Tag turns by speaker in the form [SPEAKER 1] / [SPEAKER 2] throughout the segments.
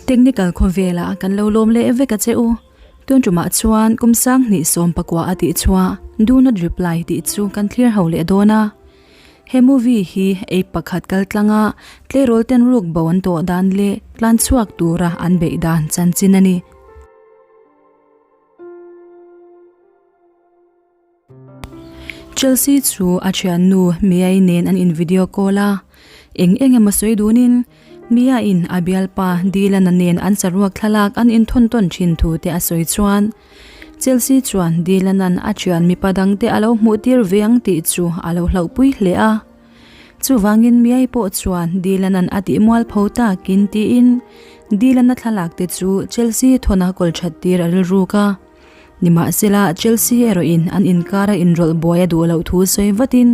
[SPEAKER 1] Technical khawvelah kan lo lawm leh vek a che u. Tun tumah chuan kum 2019 a tih chhuah Do Not Reply tih chu kan thlir ho leh dawn a. He movie hi ei pakhat kal tlanga tleirawl ten ruk bo an tawh dan leh tlan chhuak tura an beih dan chanchin a ni. Chelsea chu a thiannu Mia-i nen an in video call a, eng eng emaw sawi dunin Mia-in a bialpa Dylan-a nen an saruak thlalak an inthawn tawn thin thu te a sawi chuan Chelsea chuan Dylan-a'n a thian mipa dangte a lo hmuh tir ve ang tih chu a lo hlauhpui hle a. Chuvangin Mia-i pawh chuan Dylan-a'n a tih mualpho takin tiin Dylan-a thlalak te chu Chelsea thawna kawl that tir a rilruk a. Nimahsela, Chelsea erawhin an inkara inrawlh buai a duh loh thu sawi vatin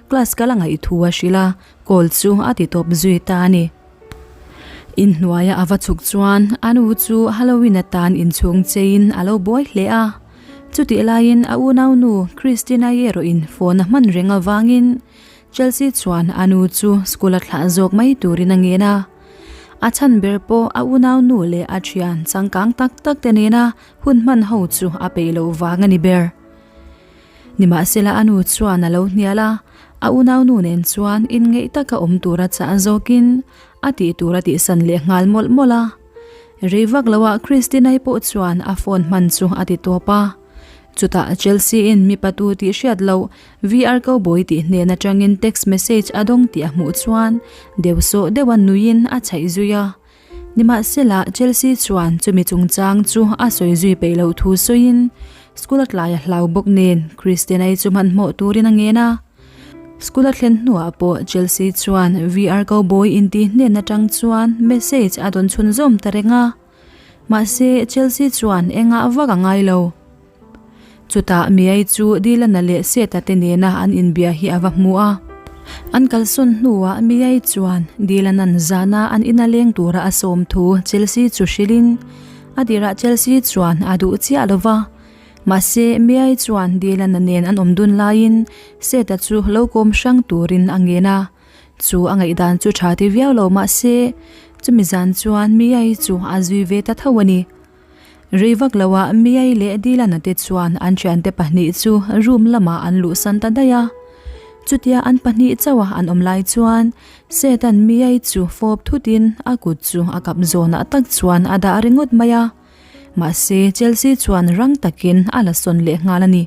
[SPEAKER 1] class kal a ngaih thu a hrilh a, call chu a ti tawp zui ta a ni. Inhnuaia a va chhuk chuan a nu chu Halloween atan inchhung cheiin a lo buai hle a. Chutih laiin a unaunu Christina-i erawhin phone a hman reng avangin Chelsea chuan a nu chu school a thlah zawk mai turin a ngen a. A chhan ber pawh a unaunu leh a thian changkang tak tak te nena hun hman ho chu a peih loh vang a ni ber. Nimahsela a nu chuan a lo hnial a, a unaunu nen chuan inngeih taka awm tura chah zawkin a tih tur a tihsan leh nghal mawlh mawlh a. Rei vak loah Christina-i pawh chuan a phone hman chu a ti tawp a. Chutah Chelsea-in mipa tu tih hriat loh VR Cowboy tih hnen atangin text message a dawng tih a hmuh chuan deuhsawh deuha nuiin a chhaih zui a. Nimahsela, Chelsea chuan chumi chungchang chu a sawi zui peih loh thu sawiin school a tlai a hlau bawk nen Christian-i chu hmanhmawh turin a ngen a. School a thlen hnuah pawh Chelsea chuan VR Cowboy intih hnen atang chuan message a dawn chhunzawm ta reng a. Mahse, Chelsea chuan engah vak a ngai lo. Chutah Miai chu Dylan-a leh Seth-a te nena an inbia hi a va hmu a. An kalsawn hnuah Miai chuan Dylan-a'n zana an ina leng tura a sawm thu Chelsea chu hrilhin a dirah Chelsea chuan a duh chiah lo va. Mahse, Miai chuan Dylan-a nen an awm dun laiin Seth-a chu lo kawm hrang turin a ngen a. Chu a ngaihdan chu tha ti viau lo mahse, chumi zan chuan Miai chu a zui ve ta tho a ni. Rei vak loah Miai leh Dylan-a te chuan an thiante pahnih chu room lamah an luhsan ta daih a. Chutia an pahnih chauha an awm lai chuan Seth-a'n Miai chu fawp thutin a kut chu a kap zawnah tak chuan a dah ringawt mai a. Mahse, Chelsea chuan rang takin a la sawn leh nghal a ni.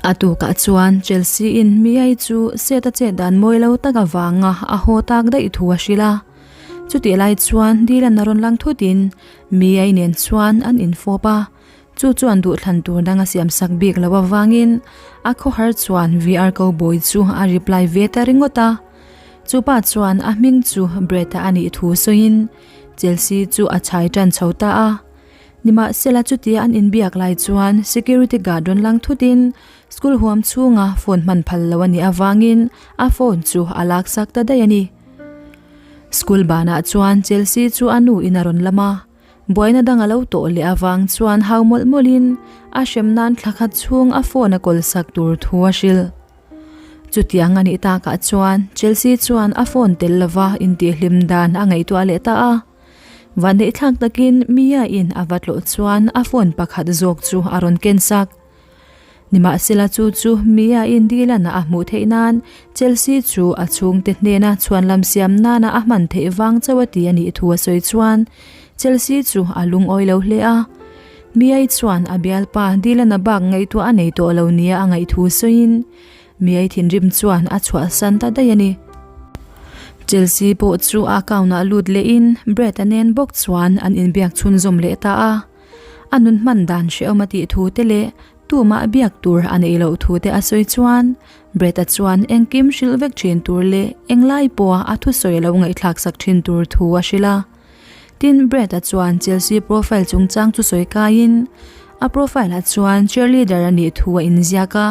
[SPEAKER 1] A tukah chuan Chelsea-in Miai chu Seth-a chet dan mawi lo tak avanga a haw tak daih thu a hrilh a. Chutih lai chuan Dylan a rawn lang thutin Mia-i nen chuan an infawp a, chu chuan duhthlan tur dang a siam sak bik loh avangin a khawhar chuan VR Cowboy chu a reply ve ta ringawt a. Chupa chuan a hming chu Brett-a a nih thu sawiin Chelsea chu a chhai tan chho ta a. Nimahsela chutia an inbiak lai chuan security guard rawn lang thutin school huam chhunga phone hman phal lo a nih avangin a phone chu a laksak ta daih a ni. School banah chuan Chelsea chu a nu in a rawn lam a, buaina dang a lo tawh leh avang chuan hau mawlh mawlhin a hrem nan thla khat chhung a phone a kawl sak tur thu a hrilh. Chutiang a nih takah chuan Chelsea chuan a phone tel lova intihhlim dan a ngaihtuah leh ta a. Vanneihthlak takin Mia in a va tlawh chuan a phone pakhat zawk chu a rawn ken sak. Nimahsela chu chu Mia in Dylan-a a hmuh theih nan Chelsea chu a chhungte hnena chhuanlam siam nana a hman theih vang chauh a ti a nih thu a sawi chuan Chelsea chu a lungawi lo hle a. Mia-i chuan a bialpa Dylan-a bak ngaihtuah a nei tawh lo nia a ngaih thu sawiin Mia-i thinrim chuan a chhuahsan ta daih a ni. Chelsea pawh chu a account-ah lut lehin Brad-a nen bawk chuan an inbiak chhunzawm leh ta a. A nun hman dan hrehawm a tih thu te leh tumah biak tur a neih loh thu te a sawi chuan Brett-a chuan engkim hrilh vek thin tur leh englai pawha a thusawi a lo ngaihthlak sak thin tur thu a hrilh a. Tin, Brett-a chuan Chelsea profile chungchang chu sawi kaiin a profile-ah chuan cheerleader a nih thu a inziak a.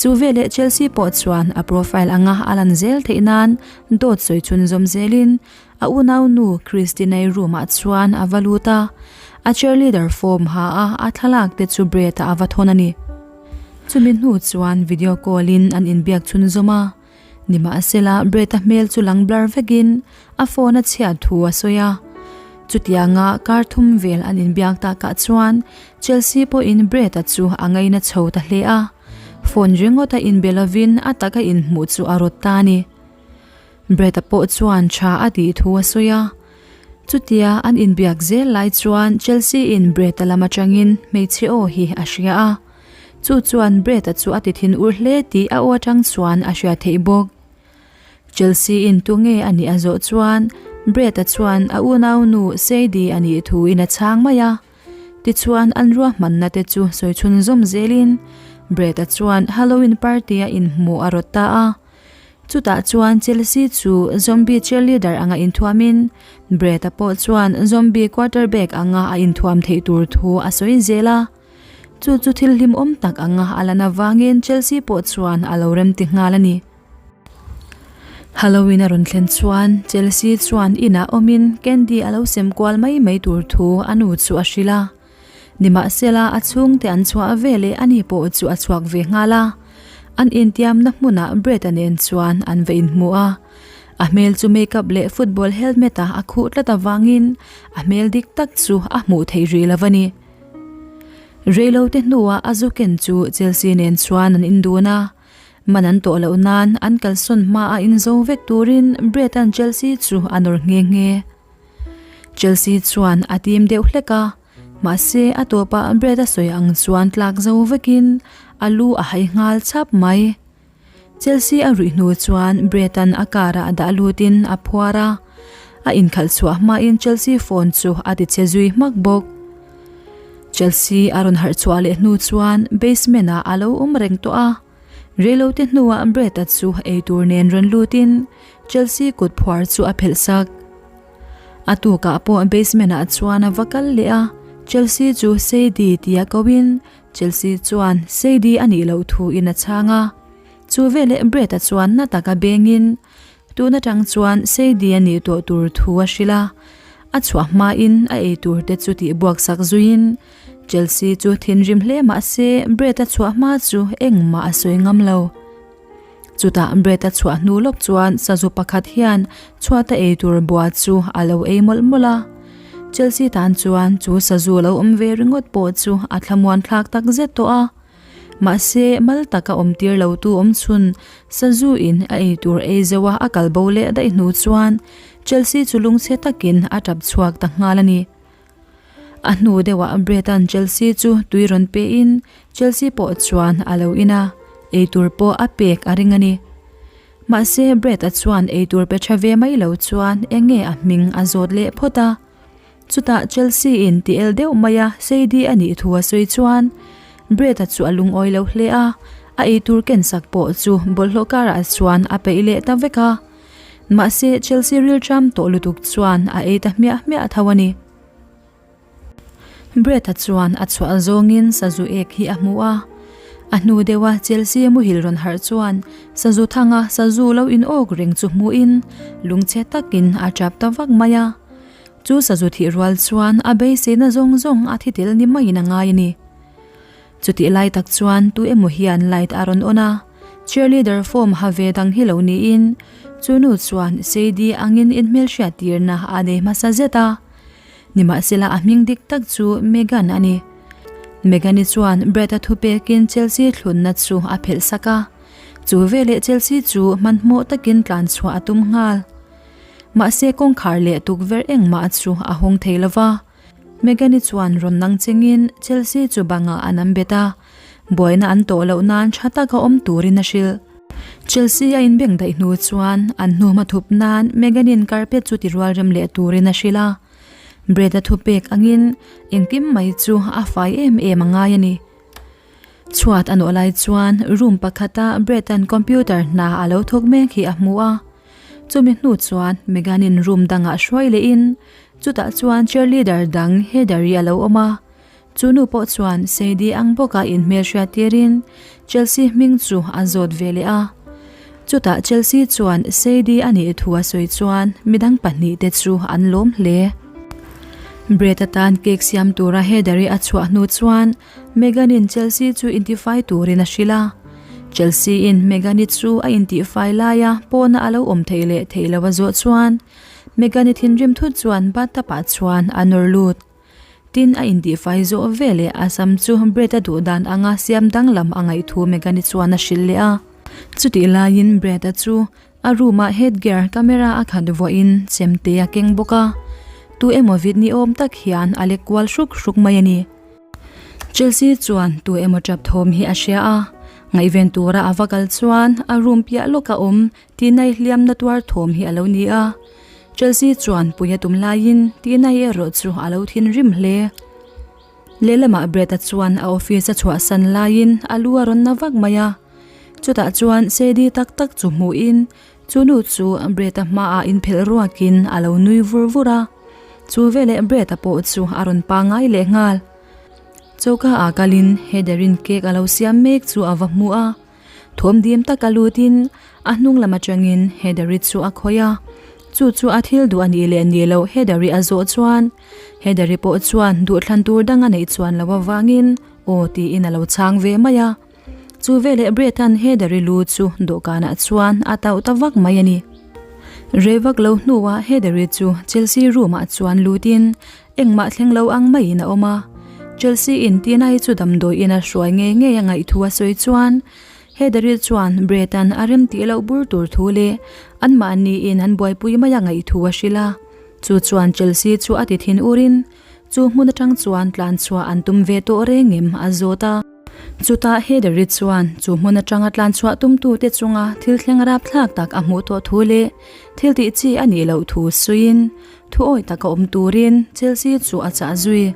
[SPEAKER 1] Chu veleh Chelsea pawh chuan a profile anga a lan zel theih nan dawt sawi chhunzawm zelin A unaunu Christine-i room-ah chuan a va lut a, a cheerleader form ha a, a thlalak te chu Brett-a a va thawn a ni. Chumi hnu chuan video call-in an inbiak chhunzawm a, nimahsela Brett-a hmel chu lang blur vekin a phone a chhiat thu a sawi a. Chutianga kar thum vel an inbiak takah chuan Chelsea pawhin Brett-a chu a ngaina chho ta hle a, phone ringawta inbe lovin a taka inhmuh chu a rawt ta a ni. Brett-a pawh chuan tha a tih thu a sawi a. Chutia an inbiak zel lai chuan Chelsea-in Brett-a lam atangin hmeichhe aw hi a hria a. Chu chuan Brett-a chu a ti thin ur hle tih a aw atang chuan a hria theih bawk. Chelsea-in tunge a nih a zawh chuan Brett-a chuan a unaunu Sadie a nih thuin a chhang mai a. Tichuan an ruahmanna te chu sawi chhunzawm zelin Brett-a chuan Halloween party-a inhmuh a rawt ta a. Chutah chuan Chelsea chu zombie cheerleader anga inthuamin, Brett-a pawh chuan zombie quarterback anga a inthuam theih tur thu a sawi zel a. Chu chu thil hlimawm tak anga a lan avangin Chelsea pawh chuan a lo remti nghal a ni. Halloween a rawn thlen chuan Chelsea chuan inah awmin candy a lo sem kual mai mai tur thu a nu chu a hrilh a. Nimahsela a chhungte an chhuah ve leh ani pawh chu a chhuak ve nghal a. An intiamna hmunah Brett-a nen chuan an va inhmu a. A hmel chu makeup leh football helmet-a a khuh tlat avangin a hmel dik tak chu a hmuh theih rih lo a ni. Reilote hnuah a zu ken chu Chelsea nen chuan an indun a. Man an tawh loh nan an kalsawn hmaah inzo vek turin Brett-a'n Chelsea chu a nawr nghe nghe. Chelsea chuan a tim deuh hlek a, mahse a tawpah Brad a sawi ang chuan tlak zo vekin a lu a hai nghal chhap mai. Chelsea a ruih hnu chuan Brad-a'n a car-ah dah lutin a phuar a, a inkhalh chhuah hmain Chelsea phone chu a ti che zui hmak bawk. Chelsea a rawn harh chhuah leh hnu chuan basement-ah a lo awm reng tawh a. Reilote hnuah Brett-a chu eitur nen rawn lutin Chelsea kut phuar chu a phelh sak. A tukah pawh basement-ah chuan a va kal leh a, Chelsea chu Sadie tia koin Chelsea chuan Sadie a nih loh thuin a chhang a. Chu veleh Brett-a chuan na taka bengin tun atang chuan Sadie a nih tawh tur thu a hrilh a. A chhuah hmain a eitur te chu tihbuak sak zuiin Chelsea chu thinrim hle mah se Brett-a chhuah hma chu engmah a sawi ngam lo. Chutah Brett-a chhuah hnu lawk chuan sazu pakhat hian chhuata ei tur bua chu a lo ei mawlh mawlh a. Chelsea tan chuan chu sazu lo awm ve ringawt pawh chu a thlamuan thlak tak zet tawh a. Mahse, mal taka awm tir lo tu awm chhun sazu in a ei tur ei zeuh a a kal bo leh daih hnu chuan Chelsea chu lungchhe takin a tap chhuak ta nghal a ni. A hnu deuhah Brett-a'n Chelsea chu tui rawn pein Chelsea pawh chuan a lo in a, eitur pawh a pek a ring a ni. Mahse Brett-a chuan eitur pe tha ve mai lo chuan eng nge a hming a zawt leh phawt a. Chutah Chelsea-in ti el deuh maia Sadie a nih thu a sawi chuan Brett-a chu a lungawi lo hle a, a eitur kensak pawh chu bawlhhlawh karah chuan a peih leh ta vek a. Mahse, Chelsea rilṭam tawh lutuk chuan a ei ta hmiah hmiah tho a ni. Brett-a chuan a chhuah zawngin sazu ek hi a hmu a. A hnu deuha Chelsea muhil rawn harh chuan sazu thanga sazu lo in awk reng chu hmuhin lungchhe takin a ṭap ta vak mai a. Chu sazu thih rual chuan a beiseina zawng zawng a thi tel ni maiin a ngai a ni. Chutih lai tak chuan tu emaw hian light a rawn on a, cheerleader form ha ve dang hi lo niin chu nu chuan Sadie angin inhmelhriat tirna a nei hmasa zet a. Nimahsela a hming dik tak chu Megan a ni. Megan-i chuan Brad-a thupekin Chelsea thlunna chu a phelh sak a, chu veleh Chelsea chu hmanhmawh takin tlan chhuah a tum nghal. Mahse kawngkhar leh tukverh engmah chu a hawng thei lova. Megan-i chuan rawn nang chengin Chelsea chu bangah an an bet a, buaina an tawh loh nan tha taka awm turin a hrilh. Chelsea a inbeng daih hnu chuan an hnu hma thup nan Megan-in carpet chu ti rual rem leh turin a hrilh a. Brad-a thupek angin engkim mai chu a fai em em a ngai a ni. Chhuat a nawh lai chuan room pakhata Brad-a'n computer hna a lo thawk mek hi a hmu a. Chumi hnu chuan Megan-in room dangah hruai lehin chutah chuan cheerleader dang Heather-i a lo awm a. Chu nu pawh chuan Sadie ang bawka inhmelhriat tirin Chelsea hming chu a zawt ve leh a. Chutah Chelsea chuan Sadie a nih thu a sawi chuan midang pahnihte chu an lawm hle. Brett atan cake siam tura Heather-i a chhuah hnu chuan Megan-in Chelsea chu intifai turin a hrilh a. Chelsea-in Megan-i chu a intihfai laia pawna a lo awm theih leh theih loh a zawh chuan Megan-i thinrim thut chuan bathtub ah chuan a nawr lut. Tin, a intihfai zawh veleh a sam chu Brett-a duh dan anga siam danglam a ngaih thu Megan-i chuan a hrilh leh a. Chutih laiin Brett-a chu a room ah headgear camera a khat vuahin chemte a keng bawk a, tu emaw vit ni awm tak hian a lek kual hruk hruk mai a ni. Chelsea chuan tu emaw tap thawm hi a hria a, ngaihven tura a va kal chuan a room piah lawka awm Tinai hliamna tuar thawm hi a lo ni a, Chelsea chuan pui a tum laiin Tinai erawh chu a lo thinrim hle. Lehlamah Brett-a chuan a office a chhuahsan laiin a lu a rawn na vak mai a, chutah chuan Sadie tak tak chu hmuhin chu nu chu Brett-a hmaah inphelh ruakin a lo nui vur vur a, chu veleh Brett-a pawh chu a rawn pangai leh nghal. Choka ah kalin Heather-in cake a lo siam mek chu a va hmu a. Thawm dim taka lutin a hnung lam atangin Heather-i chu a khawih a, chu chu a thil duh a nih leh nih loh Heather-i a zawh chuan Heather-i pawh chuan duhthlan tur dang a neih chuan loh avangin aw tiin a lo chhang ve mai a. Chu veleh Brett-a'n Heather-i lu chu dawhkanah chuan a tauh ta vak mai a ni. Rei vak lo hnuah Heather-i chu Chelsea room-ah chuan lutin Engmah thleng lo ang maiin a awm a, Chelsea in Tina-i chu damdawi in a hruai ngei ngei a ngaih thu a sawi chuan Heather-i chuan Brett-a'n a rem tih loh bur tur thu leh anmahni in an buaipui mai a ngaih thu a hrilh a, chu chuan Chelsea chu a ti thin urin chu hmun atang chuan tlan chhuah an tum ve tawh reng em a zawt a. Chutah Heather-i chuan chu hmun atanga tlan chhuah tumtute chunga thil thleng rapthlak tak a hmuh tawh thu leh thil tih chi a nih loh thu sawiin Thu awi taka awm turin Chelsea chu a chah zui.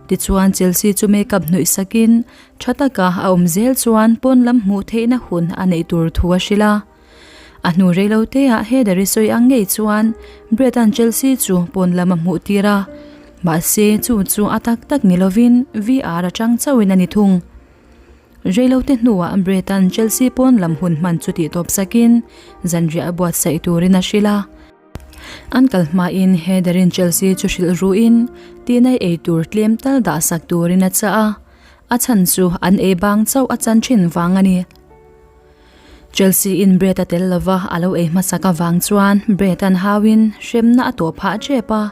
[SPEAKER 1] Tichuan Chelsea chu makeup hnuih sakin tha taka a awm zel chuan pawn lam hmuh theihna hun a neih tur thu a hrilh a. A hnu rei lo teah Heather-i sawi ang ngei chuan Brett-a'n Chelsea chu pawn lam a hmuh tir a, mahse chu chu a tak tak ni lovin VR atang chauhin a ni thung. Reilote hnuah Brett-a'n Chelsea pawn lam hun hman chu tihtawp sakin zanriah a buatsaih turin a hrilh a. An kal hmain Heather-in Chelsea chu hrilh ruhin Tina-i ei tur tlem tal dah sak turin a chah a, a chhan chu an ei bang chauh a chan thin vang a ni. Chelsea-in Brett a tel lova a lo ei hmasak avang chuan Brett-a'n hauin hremna a tawh phah tep a,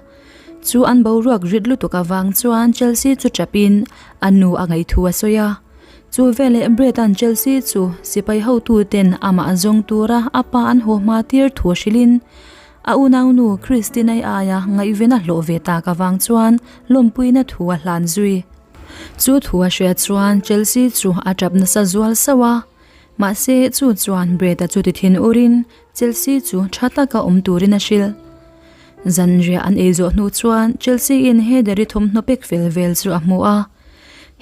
[SPEAKER 1] chu an boruak rit lutuk avang chuan Chelsea chu chapin a nu a ngaihthu a sawi a. Chu veleh Brett-a'n Chelsea chu sipai hotuten amah zawng tura a pa an haw hma tir thu hrilhin a unaunu Christina-i aia ngaihven a hlawh ve tak avang chuan lawmpuina thu a hlan zui. Chu thu a hriat chuan Chelsea chu a tap nasa zual sauh a, mahse chu chuan Brett-a chu ti thin urin Chelsea chu tha taka awm turin a hrilh. Zanriah an ei zawh hnu chuan Chelsea-in Heather-i thawmhnaw pek fel vel chu a hmu a.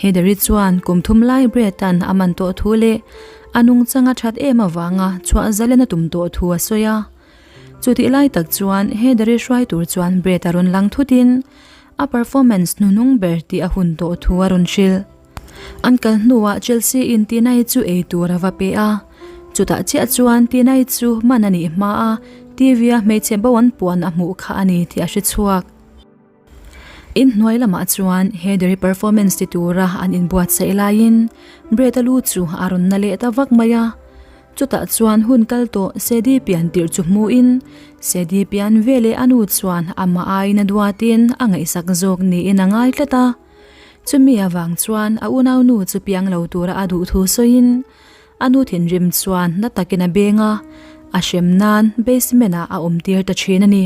[SPEAKER 1] Heather-i chuan kum thum lai Brett-a'n a man tawh thu leh a nungchang a that em avanga chhuah zalen a tum tawh thu a sawi a. Chutih lai tak chuan Heather-i hruai tur chuan Brett-a rawn lang thutin a performance hnuhnung ber tih a hun tawh thu a rawn hrilh. An kal hnuah Chelsea-in Tinai chu ei tur a va pe a, chutah chiah chuan Tinai chu man a nih hma a TV-a hmeichhe bo an puan a hmuh kha a ni tih a hre chhuak. Inhnuai lamah chuan Heather-i performance ti tura an inbuatsaih laiin Brett-a lu chu a rawn na leh ta vak mai a, chutah chuan hun kal tawh Sadie pian tirh chu hmuhin Sadie pian veleh a nu chuan amah aiin a duatin a ngaihsak zawk niin a ngai tlat a. Chumi avang chuan a unaunu chu piang lo tura a duh thu sawiin a nu thinrim chuan na takin a beng a, a hrem nan basement ah a awm tir ta thin a ni.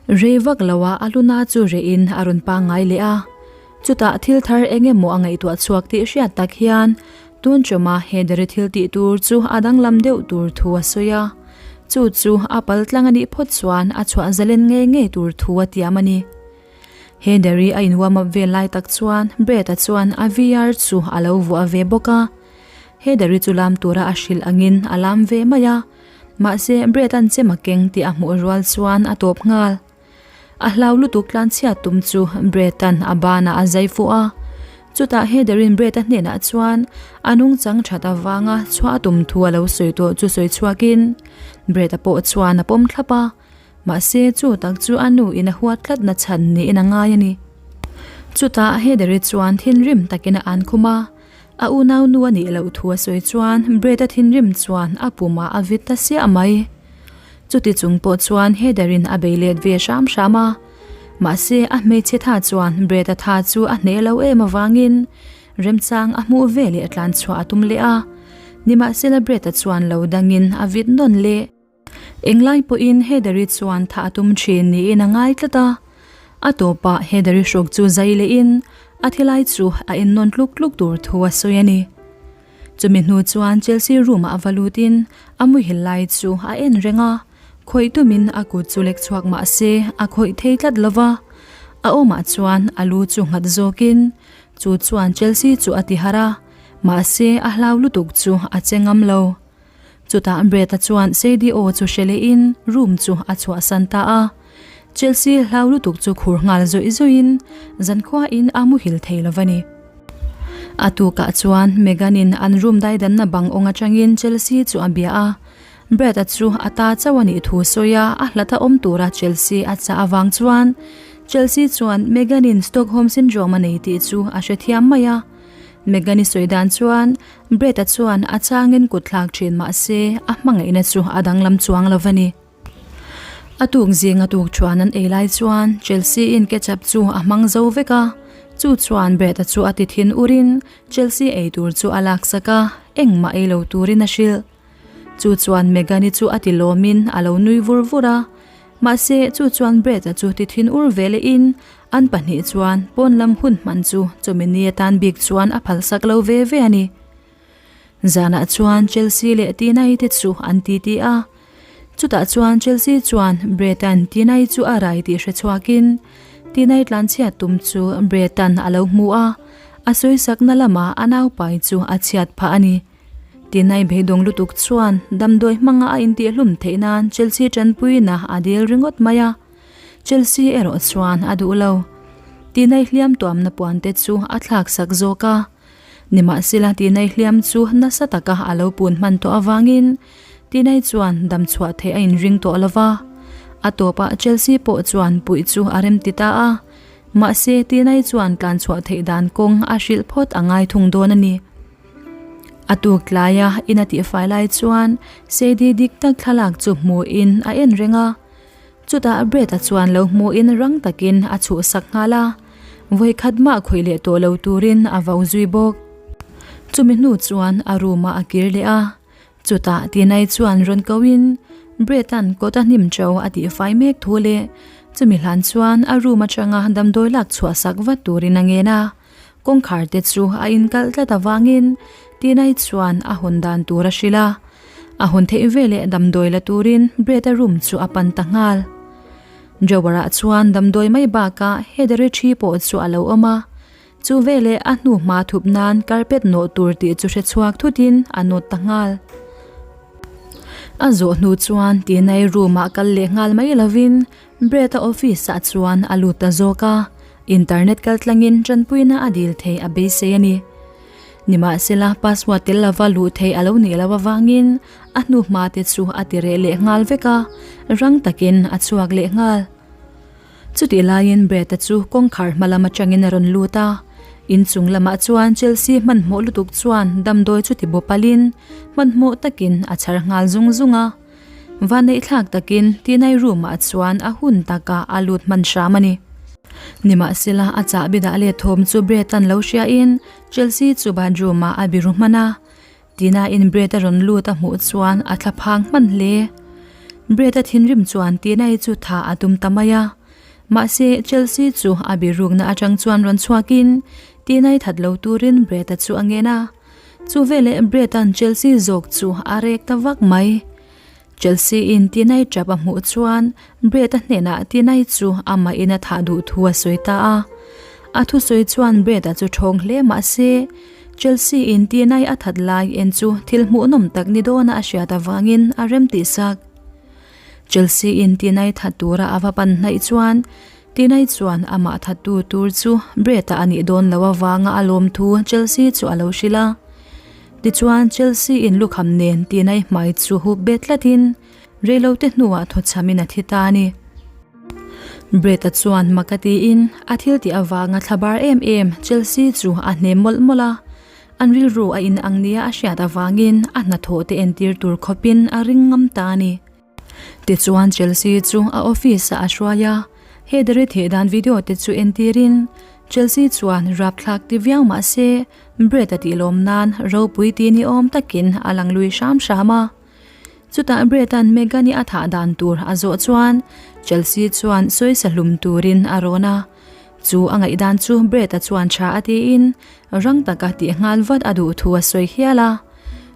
[SPEAKER 1] Rei vak loah a luna chu rehin a rawn pangngai leh a, chutah thil thar eng emaw a ngaihtuah chhuak tih hriat tak hian tun chawma Heather-i thil tih tur chu a danglam deuh tur thu a sawi a, chu chu a pal tlang a nih phawt chuan a chhuah zalen ngei ngei tur thu a tiam a ni. Heather-i a in warm up vel lai tak chuan Brett-a chuan a VR chu a lo vuah ve bawk a. Heather-i chu lam tura a hrilh angin a lam ve mai a. Mahse, Brett-a'n chem a keng tih a hmuh rual chuan a tawp nghal. A hlau lutuk tlanchhiat tum chu Brett-a'n a banah a zai fuh a. Chutah Heather-i'n Brett-a hnenah chuan a nungchang that avanga chhuah a tum thu a lo sawi tawh chu sawi chhuakin Brett-a pawh chuan a pawm thlap a. Mahse, chu tak chu a nu in a huat tlatna chhan niin a ngai a ni. Chutah Heather-i chuan thinrim takin a an khum a, a unaunu a nih loh thu a sawi chuan Brett-a thinrim chuan a pumah a vit ta siah mai. Chuti chung pawh chuan Heather-in a bei let ve hram hram a. Mahse, a hmeichhe tha chuan Brett-a tha chu a hneh lo em avangin remchang a hmuh ve leh tlan chhuah a tum leh a. Nimahsela Brett-a chuan lo dangin a vit nawn leh. Englai pawhin Heather-i chuan tha a tum thin niin a ngai tlat a. A tawpah Heather-i hruk chu zai lehin a thilai chu a ennawn tluk tluk tur thu a sawi a ni. Chumi hnu chuan Chelsea room-ah a va lutin a muhil lai chu a en reng a, khawih tumin a kut chu lek chhuak mah se a khawih thei tlat lo va. A awmah chuan a lu chu nghat zawkin chu chuan Chelsea chu a ti harh a, mahse a hlau lutuk chu a che ngam lo. Chutah Brett-a chuan Sadie aw chu hre lehin room chu a chhuahsan ta a. Chelsea hlau lutuk chu khur nghal zawih zawihin zankhuain a muhil thei lo va ni. A tukah chuan Megan-in an room daidanna bang awng atangin Chelsea chu a bia a. Brett-a chu a ta chauh a nih thu sawi a, a hlata awm tura Chelsea a chah avang chuan Chelsea chuan Megan-in Stockholm Syndrome a nei tih chu a hrethiam mai a. Megan-i sawi dan chuan Brett-a chuan a changin kut thlak thin mah se a hmangaihna chu a danglam chuang lo va ni. A tuk zing a tuk chuan an ei lai chuan Chelsea-in ketchup chu a hmang zo vek a, chu chuan Brett-a chu a ti thin urin Chelsea ei tur chu a laksak a, engmah ei lo turin a hrilh. Chu chuan Megan-i chu a ti lawmin a lo nui vur vur a, mahse chu chuan Brett-a chu ti thin ur ve lehin an pahnih chuan pawn lam hun hman chu chumi ni atan bik chuan a phalsak lo ve ve a ni. Zanah chuan Chelsea leh Tina-i te chu an titi a, chutah chuan Chelsea chuan Brett-a'n Tina-i chu a rai tih hre chhuakin Tina-i tlanchhiat tum chu Brett-a'n a lo hmu a, a sawisakna lamah a naupai chu a chhiat phah a ni. Tinai beidawng lutuk chuan damdawi hmanga a intihhlum theih nan Chelsea tanpuina a dil ringawt mai a, Chelsea erawh chuan a duh lo. Tinai hliam tuamna puan te chu a thlak sak zawk a, nimahsela Tinai hliam chu nasa taka a lo pun hman tawh avangin Tinai chuan damchhuah theih a inring tawh lo va, a tawpah Chelsea pawh chuan puih chu a remti ta a, mahse Tinai chuan tlanchhuah theih dan kawng a hrilh phawt a ngai thung dawn a ni. A tuk tlaia in a tihfai lai chuan Sadie dik tak thlalak chu hmuhin a en reng a. Chutah Brett-a chuan lo hmuhin rang takin a chhuhsak nghal a, vawikhat mah khawih leh tawh lo turin a vau zui bawk. Chumi hnu chuan a room-ah a kir leh a, Chutah Tinai chuan rawn koin Brett-a'n kawt a hnim ṭo a tihfai mek thu leh chumi hlan chuan a room aṭanga damdawi lak chhuahsak vat turin a ngen a. Kawngkhar te chu a inkalh tlat avangin Tinai chuan a hawn dan tur a hrilh a. A hawn theih veleh damdawi la turin Brett-a room chu a pan ta nghal. Drawer-ah chuan damdawi mai bakah Heather-i ṭhi pawh chu a lo awm a. Chu veleh a hnu hma thup nan carpet nawh tur tih chu hre chhuak thutin a nawt ta nghal. A zawh hnu chuan Tinai room-ah kal leh nghal mai lovin Brett-a office-ah chuan a lut ta zawk a, internet kal tlangin tanpuina a dil thei a beisei a ni. Nimahsela password tel lova luh theih a lo nih loh avangin a hnu hma te chu a ti reh leh nghal vek a, rang takin a chhuak leh nghal. Chutih laiin Brett-a chu kawngkhar hma lam atangin a rawn lut a, inchung lamah chuan Chelsea hmanhmawh lutuk chuan damdawi chu ti bawpalin hmanhmawh takin a chhar nghal zung zung a. Vaneihthlak takin Tinai room-ah chuan a hun takah a lut hman hram a ni. Nimahsela a chahbi dah let thawm chu Brett-a'n lo hriain Chelsea chu bathroom-ah a biru hman a. Tina-in Brett-a rawn lut a hmuh chuan a thla phang hman hle. Brett-a thinrim chuan Tina-i chu tha a tum ta mai a. Mahse, Chelsea chu a birukna atang chuan rawn chhuakin Tina-i that lo turin Brett-a chu a ngen a. Chu veleh Brett-a'n Chelsea zawk chu a rek ta vak mai. Chelsea-in Tina-i tap a hmuh chuan Brett-a hnenah Tina-i chu amahin a thah duh thu a sawi ta a. A thusawi chuan Brett-a chu ṭhawng hle mah se, Chelsea-in Tina-i a that lai en chu thil hmuhnawm tak ni dawna a hriat avangin a rem tih sak. Chelsea-in Tina-i that tura a va pan hnaih chuan Tina-i chuan amah thattu tur chu Brett-a a nih dawn loh avanga a lawm thu Chelsea chu a lo hrilh a. Tichuan, Chelsea-in lukham nen Tina-i hmai chu hup bet tlatin reilote hnuah thawchhamin a thi ta a ni. Brett-a chuan mak a tiin a thil tih avanga thlabar em em Chelsea chu a hnem mawlh mawlh a, an rilru a inang nia a hriat avangin a hnathawh te entir tur khawpin a ring ngam ta a ni. Tichuan Chelsea chu a office ah a hruai a, Heather-i thih dan video te chu entirin Chelsea chuan rapthlak ti viau mah se Brett a tih lawm nan ropui ti ni awm takin a lang lui hram hram a. Chutah Brett-a'n Megan-i a thah dan tur a zawh chuan Chelsea chuan sawisa hlum turin a rawn a. Chu a ngaihdan chu Brett-a chuan tha a tiin rang taka tih nghal vat a duh thu a sawi hial a.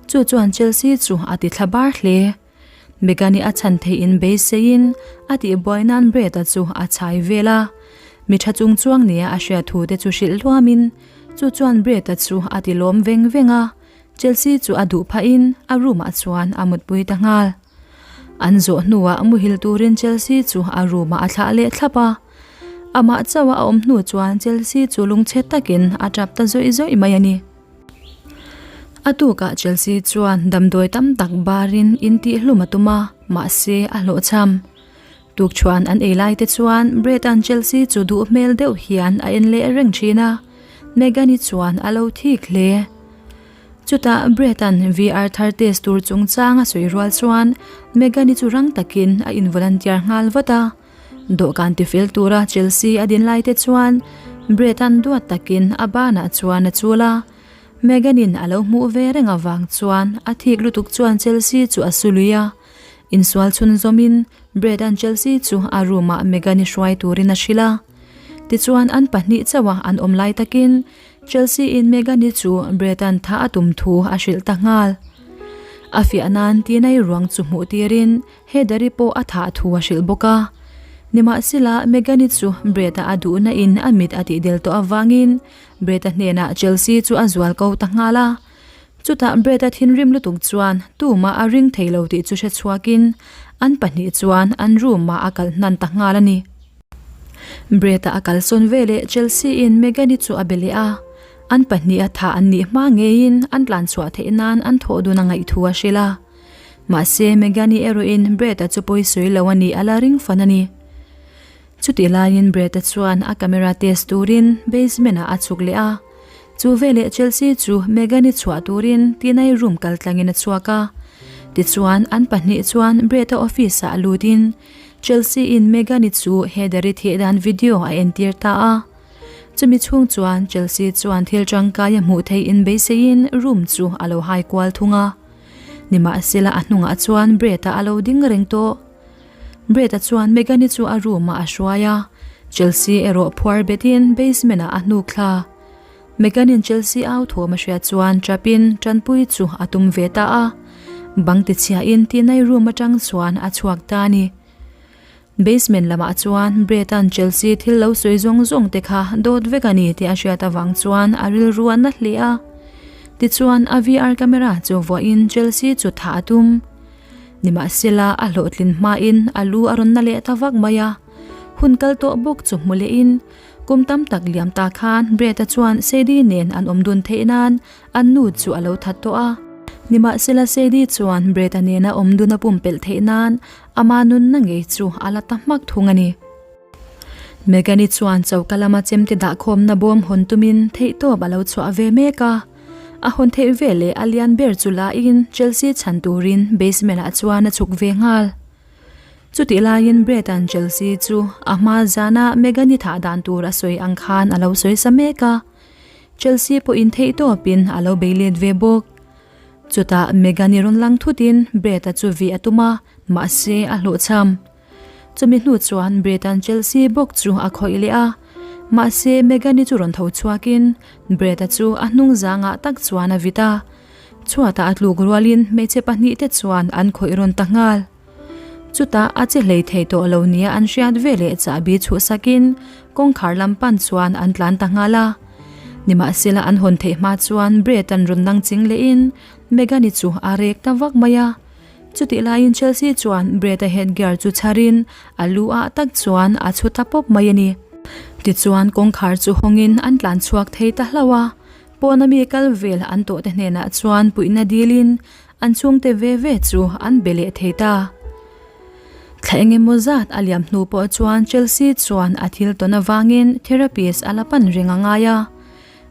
[SPEAKER 1] Chu chuan Chelsea chu a ti thla bar hle. Megan-i a chhan theih in beiseiin a tihbuai nan Brett-a chu a chhai vel a. Mi tha chung chuang nia a hriat thu te chu hrilh hluamin chu chuan Brett-a chu a ti lawm veng veng a. Chelsea chu a duh phahin a room ah chuan a mutpui ta nghal. An zawh hnuah muhil turin Chelsea chu a room ah a thlah leh thlap a. Amah chauh a awm hnu chuan Chelsea chu lungchhe takin a tap ta zawih zawih mai a ni. A tukah Chelsea chuan damdawi tam tak barin intihhlum a tum a, mahse a hlawhchham. Tukchhuan an ei lai te chuan Brett-a'n Chelsea chu duh hmel deuh hian a en leh reng thin a, Megan-i chuan a lo thik hle. Chutah Brett-a'n VR thar test tur chungchang a sawi rual chuan Megan-i chu rang takin a involunteer nghal vat a. Dawhkan tifel tura Chelsea a din lai te chuan Brett-a'n duat takin a banah chuan a chul a, Megan-in a lo hmuh ve reng avang chuan a thik lutuk chuan Chelsea chu a su lui a. Insual chhunzawmin Brett-a'n Chelsea chu a room-ah Megan-i hruai turin a hrilh a. Tichuan an pahnih chauha an awm lai takin Chelsea-in Megan-i chu Brett-a'n tha a tum thu a hrilh ta nghal. A fiah nan Tina-i ruang chu hmuh tirin Heather-i pawh a thah thu a hrilh bawk a. Nimahsela Megan-i chu Brett-a a duhna in a mit a tihdel tawh avangin Brett-a hnenah Chelsea chu a zual ko ta nghal a. Chutah Brett-a thinrim lutuk chuan tumah a ring thei lo tih chu hre chhuakin an pahnih chuan an room-ah a kal hnan ta nghal a ni. Brett-a a kalsawn veleh Chelsea-in Megan-i chu a be leh a, an pahnih a thah an nih hma ngeiin an tlan chhuah theih nan an thawh dun a ngaih thu a hrilh a. Mahse Megan-i erawhin Brett-a chu pawi sawi lo a nih a la ring fan a ni. Chutih laiin Brett-a chuan a camera test turin basement-ah a chhuk leh a. Chu veleh Chelsea chu Megan-i chhuah turin Tina-i room kal tlangin a chhuak a. Tichuan, an pahnih chuan Brett-a office-ah lutin Chelsea-in Megan-i chu Heather-i thih dan video a entir ta a. Chumi chhung chuan Chelsea chuan thil tangkai a hmuh theih inbeiseiin room chu a lo hai kual thung a. Nimahsela a hnungah chuan Brett-a a lo ding reng tawh. Brett-a chuan Megan-i chu a room-ah a hruai a, Chelsea erawh phuar betin basement-ah a hnuk thla. Megan-in Chelsea au thawm a hriat chuan ṭapin ṭanpui chu a tum ve ta a, bang tichhiahin Tina-i room aṭang chuan a chhuak ta a ni. Basement lamah chuan Brett-a'n Chelsea thil lo sawi zawng zawng te kha dawt vek a ni tih a hriat avang chuan a rilru a na hle a. Tichuan a VR camera chu vuahin Chelsea chu thah a tum. Nimahsela, a hlawhtlin hmain a lu a rawn na leh ta vak mai a. Hun kal tawh bawk chu hmu lehin, kum tam tak liam ta khan Brett-a chuan Sadie nen an awm dun theih nan an nu chu a lo that tawh a. Nimahsela, Sadie chuan Brett-a nena awm dun a pumpelh theih nan ama nunna ngei chu a la ta hmak thung a ni. Megan-i chuan choka lama chemte dahkhawmna bawm hawn tumin theihtawp a lo chhuah ve mek a. A hawn theih veleh a lian ber chu lahin Chelsea chhan turin basement ah chuan a chhuk ve nghal. Chutih laiin Brett-a'n Chelsea chu a hma zana Megan-i thah dan tur a sawi ang khan a lo sawi sa mek a. Chelsea pawhin theihtawpin a lo bei let ve bawk. Chutah Megan-i rawn lang thutin Brett-a chu vih a tum a, mahse a hlawhchham. Chumi hnu chuan Brett-a'n Chelsea bawk chu a khawih leh a, mahse Megan-i chu rawn tho chhuakin Brett-a chu a hnung zangah tak chuan a vit a. Chhuatah a tluk rualin hmeichhe pahnihte chuan an khawih rawn ta nghal. Chutah a che hlei thei tawh lo nia an hriat veleh chahbi chhuhsakin kawngkhar lam pan chuan an tlan ta nghal a. Nimahsela an hawn theih hma chuan Brett-a'n rawn nang ching lehin Megan-i chu a rek ta vak mai a. Chutih laiin Chelsea chuan Brett-a headgear chu chharin a lu ah tak chuan a chhu ta pawp mai a ni. Tichuan kawngkhar chu hawngin an tlan chhuak thei ta hlauh a, pawna mi kal vel an tawhte hnenah chuan puihna dilin an chhungte ve ve chu an be leh thei ta. Thla eng emaw zat a liam hnu pawh chuan Chelsea chuan a thil tawn avangin therapist a la pan reng a ngai a.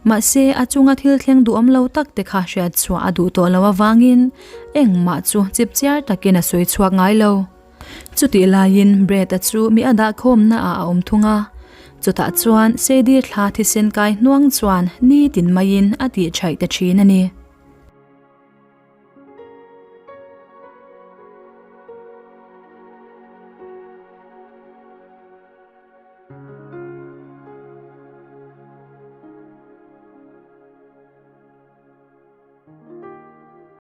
[SPEAKER 1] Mahse, a chunga thil thleng duhawm lo tak te kha hriat chhuah a duh tawh lo avangin engmah chu chipchiar takin a sawi chhuak ngai lo. Chutih laiin Brett-a chu mi a dah khawmna ah a awm thung a, chutah chuan Sadie thla thisen kai hnuang chuan nitin maiin a tih chhaih ta thin a ni.